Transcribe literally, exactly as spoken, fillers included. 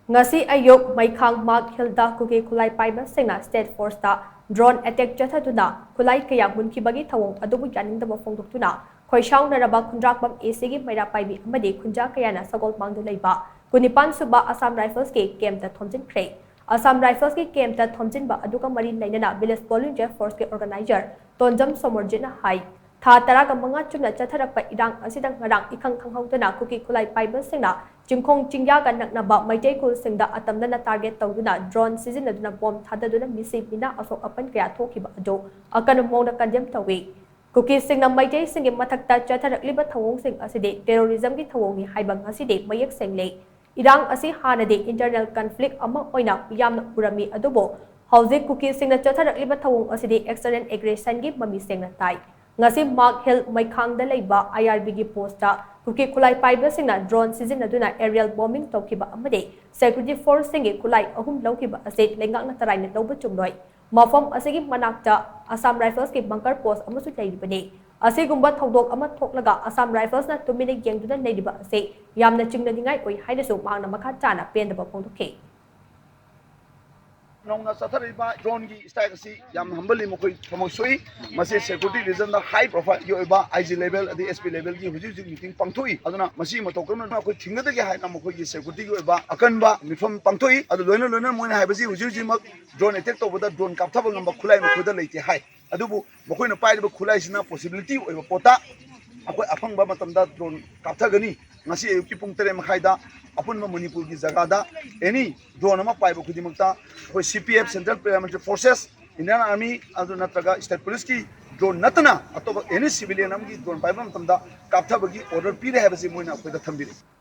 ꯉꯁꯤ ꯑꯌꯨꯛ ꯃꯩꯈꯥꯡ ꯃꯥꯛ ꯍꯤꯜꯗ ꯀꯨꯀꯤ ꯈꯨꯠꯂꯥꯏ ꯄꯥꯏꯕꯁꯤꯡꯅ ꯁ꯭ꯇꯦꯠ ꯐꯣꯔꯁꯇ ꯗ꯭ꯔꯣꯟ ꯑꯦꯇꯦꯛ ꯆꯠꯊꯗꯨꯅ ꯈꯨꯠꯂꯥꯏ ꯀꯌꯥ ꯃꯨꯟꯈꯤꯕꯒꯤ ꯊꯧꯑꯣꯡ ꯑꯗꯨꯕꯨ ꯌꯥꯅꯤꯡꯗꯕ ꯐꯣꯡꯗꯣꯛꯇꯨꯅ ꯈꯣꯏꯁꯥꯎꯅꯔꯕ ꯈꯨꯟꯗ꯭ꯔꯥꯛꯄꯝ ꯑꯦ ꯁꯤꯒꯤ ꯃꯩꯔꯥ ꯄꯥꯏꯕꯤ ꯑꯃꯗꯤ ꯈꯨꯟꯖꯥ ꯀꯌꯥꯅ ꯁꯒꯣꯜ ꯃꯥꯡꯗ ꯂꯩꯕ ꯀꯨꯟꯅꯤꯄꯥꯟ ꯁꯨꯕ ꯑꯁꯥꯝ ꯔꯥꯏꯐꯜꯁꯀꯤ ꯀꯦꯝꯞꯇ ꯊꯣꯝꯖꯤꯟꯈ꯭ꯔꯦ꯫ ꯑꯁꯥꯝ ꯔꯥꯏꯐꯜꯁꯀꯤ ꯀꯦꯝꯞꯇ ꯊꯣꯝꯖꯤꯟꯕ ꯑꯗꯨꯒ ꯃꯔꯤ ꯂꯩꯅꯅ ꯚꯤꯂꯦꯖ ꯚꯣꯂꯨꯟꯇꯤꯌꯔ ꯐꯣꯔꯁꯀꯤ ꯑꯣꯔꯒꯅꯥꯏꯖꯔ ꯇꯣꯟꯖꯝ ꯁꯣꯃꯣꯔꯖꯤꯠꯅ ꯍꯥꯏ, ꯊꯥ ꯇꯔꯥꯒ ꯃꯉꯥ ꯆꯨꯞꯅ ꯆꯠꯊꯔꯛꯄ ꯏꯔꯥꯡ ꯑꯁꯤꯗ ꯉꯔꯥꯡ ꯏꯈꯪ ꯈꯪꯍꯧꯗꯅ ꯀꯨꯀꯤ ꯈꯨꯠꯂꯥꯏ ꯄꯥꯏꯕꯁꯤꯡꯅ ꯆꯤꯡꯈꯣꯡ ꯆꯤꯡꯌꯥꯒ ꯅꯛꯅꯕ ꯃꯩꯇꯩ ꯈꯨꯜꯁꯤꯡꯗ ꯑꯇꯝꯅꯅ ꯇꯥꯔꯒꯦꯠ ꯇꯧꯗꯨꯅ ꯗ꯭ꯔꯣꯟ ꯁꯤꯖꯤꯟꯅꯗꯨꯅ ꯕꯣꯝ ꯊꯥꯗꯗꯨꯅ ꯃꯤꯁꯤ ꯃꯤꯅꯥ ꯑꯁꯣꯛ ꯑꯄꯟ ꯀꯌꯥ ꯊꯣꯛꯈꯤꯕ ꯑꯗꯨ ꯑꯀꯟꯕ ꯃꯑꯣꯡꯗ ꯀꯟꯗꯦꯝ ꯇꯧꯏ꯫ ꯀꯨꯀꯤꯁꯤꯡꯅ ꯃꯩꯇꯩꯁꯤꯡꯒꯤ ꯃꯊꯛꯇ ꯆꯠꯊꯔꯛꯂꯤꯕ ꯊꯧꯑꯣꯡꯁꯤꯡ ꯑꯁꯤꯗꯤ ꯇꯦꯔꯣꯔꯤꯖꯝꯒꯤ ꯊꯧꯑꯣꯡꯅꯤ ꯍꯥꯏꯕ ꯉꯁꯤꯗꯤ ꯃꯌꯦꯛ ꯁꯦꯡꯂꯦ꯫ ꯏꯔꯥꯡ ꯑꯁꯤ ꯍꯥꯟꯅꯗꯤ ꯏꯟꯇꯔꯅꯦꯜ ꯀꯟꯐ꯭ꯂꯤꯛ ꯑꯃ ꯑꯣꯏꯅ ꯃꯤꯌꯥꯝꯅ ꯎꯔꯝꯃꯤ, ꯑꯗꯨꯕꯨ ꯍꯧꯖꯤꯛ ꯀꯨꯀꯤꯁꯤꯡꯅ ꯆꯠꯊꯔꯛꯂꯤꯕ ꯊꯧꯑꯣꯡ ꯑꯁꯤꯗꯤ ꯑꯦꯛꯁꯇꯔꯅꯦꯜ ꯑꯦꯒ꯭ꯔꯦꯁꯟꯒꯤ ꯃꯃꯤ ꯁꯦꯡꯅ ꯇꯥꯏ꯫ ꯉꯁꯤ ꯃꯥꯛ ꯍꯤꯜ ꯃꯩꯈꯥꯡꯗ ꯂꯩꯕ ꯑꯥꯏ ꯑꯥꯔ ꯕꯤꯒꯤ ꯄꯣꯁꯇ ꯀꯨꯀꯤ ꯈꯨꯠꯂꯥꯏ ꯄꯥꯏꯕꯁꯤꯡꯅ ꯗ꯭ꯔꯣꯟ ꯁꯤꯖꯤꯟꯅꯗꯨꯅ ꯑꯦꯔꯤꯌꯦꯜ ꯕꯣꯝꯕꯤꯡ ꯇꯧꯈꯤꯕ ꯑꯃꯗꯤ ꯁꯦꯀ꯭ꯌꯨꯔꯤꯇꯤ ꯐꯣꯔꯁꯁꯤꯡꯒꯤ ꯈꯨꯠꯂꯥꯏ ꯑꯍꯨꯝ ꯂꯧꯈꯤꯕ ꯑꯁꯤ ꯂꯩꯉꯥꯛꯅ ꯇꯔꯥꯏꯅ ꯂꯧꯕ ꯆꯨꯝꯂꯣꯏ꯫ ꯃꯐꯝ ꯑꯁꯤꯒꯤ ꯃꯅꯥꯛꯇ ꯑꯁꯥꯝ ꯔꯥꯏꯐꯜꯁꯀꯤ ꯕꯪꯀꯔ ꯄꯣꯁ ꯑꯃꯁꯨ ꯂꯩꯔꯤꯕꯅꯤ꯫ ꯑꯁꯤꯒꯨꯝꯕ ꯊꯧꯗꯣꯛ ꯑꯃ ꯊꯣꯛꯂꯒ ꯑꯁꯥꯝ ꯔꯥꯏꯐꯜꯁꯅ ꯇꯨꯃꯤꯟꯅ ꯌꯦꯡꯗꯨꯅ ꯂꯩꯔꯤꯕ ꯑꯁꯤ ꯌꯥꯝꯅ ꯆꯤꯡꯅꯅꯤꯡꯉꯥꯏ ꯑꯣꯏ ꯍꯥꯏꯅꯁꯨ ꯃꯍꯥꯛꯅ ꯃꯈꯥ ꯇꯥꯅ ꯄꯦꯟꯗꯕ ꯐꯣꯡꯗꯣꯛꯈꯤ꯫ ꯅꯧꯅ ꯆꯠꯊꯔꯛꯏꯕ ꯗ꯭ꯔꯣꯟꯒꯤ ꯁ꯭ꯇ꯭ꯔꯥꯏꯛ ꯑꯁꯤ ꯌꯥꯝꯅ ꯍꯝꯕꯜꯂꯤ, ꯃꯈꯣꯏ ꯊꯃꯣꯏ ꯁꯣꯛꯏ꯫ ꯃꯁꯤ ꯁꯦꯀ꯭ꯌꯨꯔꯤꯇꯤ ꯔꯤꯖꯟꯗ ꯍꯥꯏ ꯄ꯭ꯔꯣꯐꯥꯏꯜꯒꯤ ꯑꯣꯏꯕ ꯑꯥꯏ ꯖꯤ ꯂꯦꯚꯦꯜ ꯑꯗꯩ ꯑꯦꯁ ꯄꯤ ꯂꯦꯚꯦꯜꯒꯤ ꯍꯧꯖꯤꯛ ꯍꯧꯖꯤꯛ ꯃꯤꯇꯤꯡ ꯄꯥꯡꯊꯣꯛꯏ꯫ ꯑꯗꯨꯅ ꯃꯁꯤ ꯃꯇꯧ ꯀꯔꯝꯅ ꯑꯩꯈꯣꯏ ꯊꯤꯡꯒꯗꯒꯦ ꯍꯥꯏꯅ ꯃꯈꯣꯏꯒꯤ ꯁꯦꯀ꯭ꯌꯨꯔꯤꯇꯤꯒꯤ ꯑꯣꯏꯕ ꯑꯀꯟꯕ ꯃꯤꯐꯝ ꯄꯥꯡꯊꯣꯛꯏ꯫ ꯑꯗꯨ ꯂꯣꯏꯅ ꯂꯣꯏꯅꯅ ꯃꯣꯏꯅ ꯍꯥꯏꯕꯁꯤ ꯍꯧꯖꯤꯛ ꯍꯧꯖꯤꯛꯃꯛ ꯗ꯭ꯔꯣꯟ ꯑꯦꯇꯦꯛ ꯇꯧꯕꯗ ꯗ꯭ꯔꯣꯟ ꯀꯥꯞꯊꯕ ꯉꯝꯕ ꯈꯨꯠꯂꯥꯏ ꯃꯈꯣꯏꯗ ꯂꯩꯇꯦ ꯍꯥꯏ꯫ ꯑꯗꯨꯕꯨ ꯃꯈꯣꯏꯅ ꯄꯥꯏꯔꯤꯕ ꯈꯨꯠꯂꯥꯏꯁꯤꯅ ꯄꯣꯁꯤꯕꯤꯂꯤꯇꯤ ꯑꯣꯏꯕ ꯄꯣꯠꯇ ꯑꯩꯈꯣꯏ ꯑꯐꯪꯕ ꯃꯇꯝꯗ ꯗ꯭ꯔꯣꯟ ꯀꯥꯞꯊꯒꯅꯤ꯫ ꯉꯁꯤ ꯑꯌꯨꯛꯀꯤ ꯄꯨꯡ ꯇꯔꯦꯠ ꯃꯈꯥꯏꯗ ꯑꯄꯨꯟꯕ ꯃꯅꯤꯄꯨꯔꯒꯤ ꯖꯒꯥꯗ ꯑꯦꯅꯤ ꯗ꯭ꯔꯣꯟ ꯑꯃ ꯄꯥꯏꯕ ꯈꯨꯗꯤꯡꯃꯛꯇ ꯑꯩꯈꯣꯏ C P F, central paramilitary forces, Indian army, ꯑꯗꯨ ꯅꯠꯇ꯭ꯔꯒ ꯁ꯭ꯇꯦꯠ ꯄꯨꯂꯤꯁꯀꯤ ꯗ꯭ꯔꯣꯟ ꯅꯠꯇꯅ ꯑꯇꯣꯞꯄ ꯑꯦꯅꯤ ꯁꯤꯚꯤꯂꯤꯌꯟ ꯑꯃꯒꯤ ꯗ꯭ꯔꯣꯟ ꯄꯥꯏꯕ ꯃꯇꯝꯗ ꯀꯥꯞꯊꯕꯒꯤ ꯑꯣꯔꯗꯔ ꯄꯤꯔꯦ ꯍꯥꯏꯕꯁꯤ ꯃꯣꯏꯅ ꯑꯩꯈꯣꯏꯗ ꯊꯝꯕꯤꯔꯛꯏ꯫